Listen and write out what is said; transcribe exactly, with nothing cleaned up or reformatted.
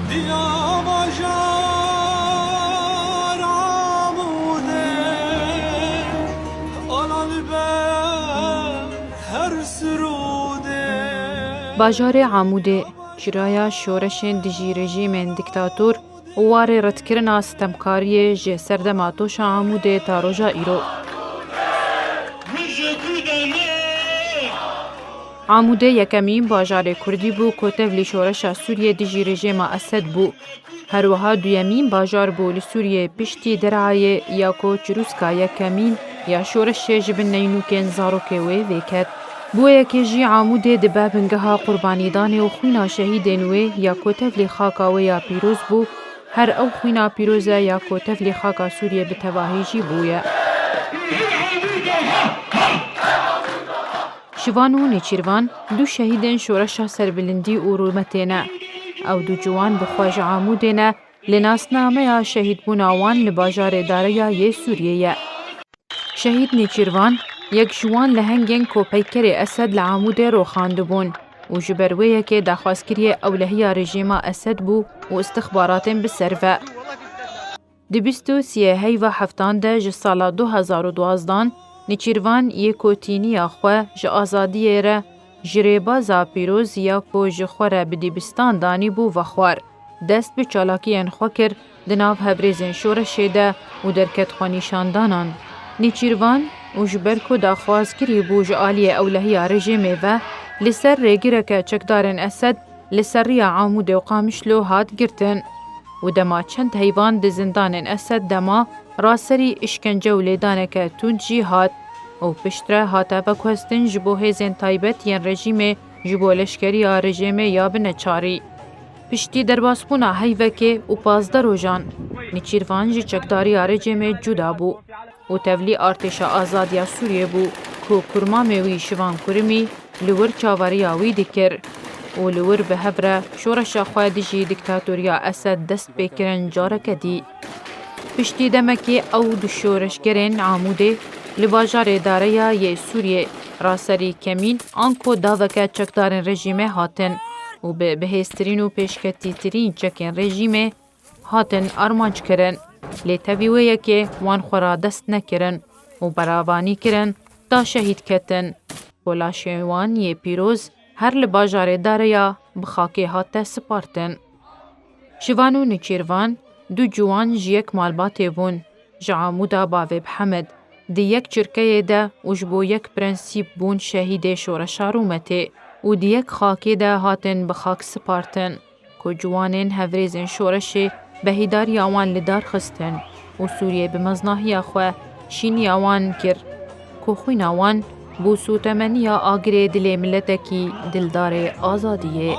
Ya bajar Amûdê, ala li ber her sirûdê. Bajarê Amûdê çiraya şoreşên dijî rejîmên diktator û warê redkirina sitemkariyê ji serdema Toşa Amûdê ta roja îro. Amûdê yekemîn bajarê kurdî bû ku tevlî şoreşa Sûriyê dijî rejîma Esed bû. Her wiha duyemîn bajar bû li Sûriyê piştî Derayê ya ku çirûska yekemîn ya şoreşê ji bin neynûkên zarokê wê vêket. Bûyekê jî Amûdê dibe bingeha qurbanîdanê û xwîna şehîdên wê ya ku tevlî xaka wê ya pîroz bû, her ew xwîna pîroz e ya ku tevlî xaka Sûriyê bi tevahî jî bûye. Şivan û Nêçîrvan du şehîdên şoreşa serbilindî û rûmetê ne. Ew du ciwan bi xwe ji Amûdê ne, lê nasnameya şehîdbûna wan li bajarê Dareya yê Sûriyê ye. Şehîd Nêçîrvan yek ji wan lehengên ku peykerê Esed li Amûdê roxandibûn û ji ber wê yekê daxwazkiriyê ewlehiya rejîma Esed bû û istixbaratên bi ser ve. Di bîst û siyê heyva heftan de ji sala du hezar û duazdan Nêçîrvan yê ku tîniya xwe ji azadiyê re ji rêbaza pîroz ya ku ji xwe re bi dibistan danîbû vexwar, dest bi çalakiyên xwe kir di nav hevrêzên şoreşê de û derket xwenîşandanan. Nêçîrvan û ji ber ku daxwaz kirî bû ji aliyê ewlehiya rejîmê ve li ser rêgireke çekdarên Esed li ser riya Amûdê û Qamişlo hat girtin û dema çend heyvan di zindanên Esed de ma, raserî îşkence û lêdaneke tund jî hat û piştre hate veguhestin ji bo hêzên taybet yên rejîmê, ji bo leşkeriya rejîmê ya bineçarî. Piştî derbasbûna heyvekê û pazdeh rojan, Nêçîrvan ji çekdariya rejîmê cuda bû û tevlî Artêşa Azadiya Sûriyê bû ku kurmamê wî Şivan Kurimî li wir çavariya wî dikir û li wir bi hev re şoreşa xwe dijî dîktatoriya Esed dest pê kirin careke dî. Piştî demekê ew du şoreşgerên Amûdê li bajarê Dareya yê Sûriyê raserî kemîn anko daveke çekdarên rejîmê hatin û bi bihêztirîn û pêşketîtirîn çekên rejîmê hatin armanc kirin, lê tevî wê yekê wan xwe radest nekirin û beravanî kirin ta şehîd ketin. Ku laşên wan yê pîroz her li bajarê Dareya bi xakê hate sipartin. Şivan û Nêçîrvan du ciwan ji yek malbatê bûn, ji Amûda bavê bi Hemed, di yek çirkeyê de û ji bo yek prensîp bûn şehîdê şoreşa rûmetê û di yek xakê de hatin bi xak sipartin. Ku ciwanên hevrêzên şoreşê behîdariya wan li dar xistin û Sûriyê bi meznahiya xwe şîniya wan kir ku xwîna wan bû sotemeniya agirê dilê miletekî dildarê azadiyê.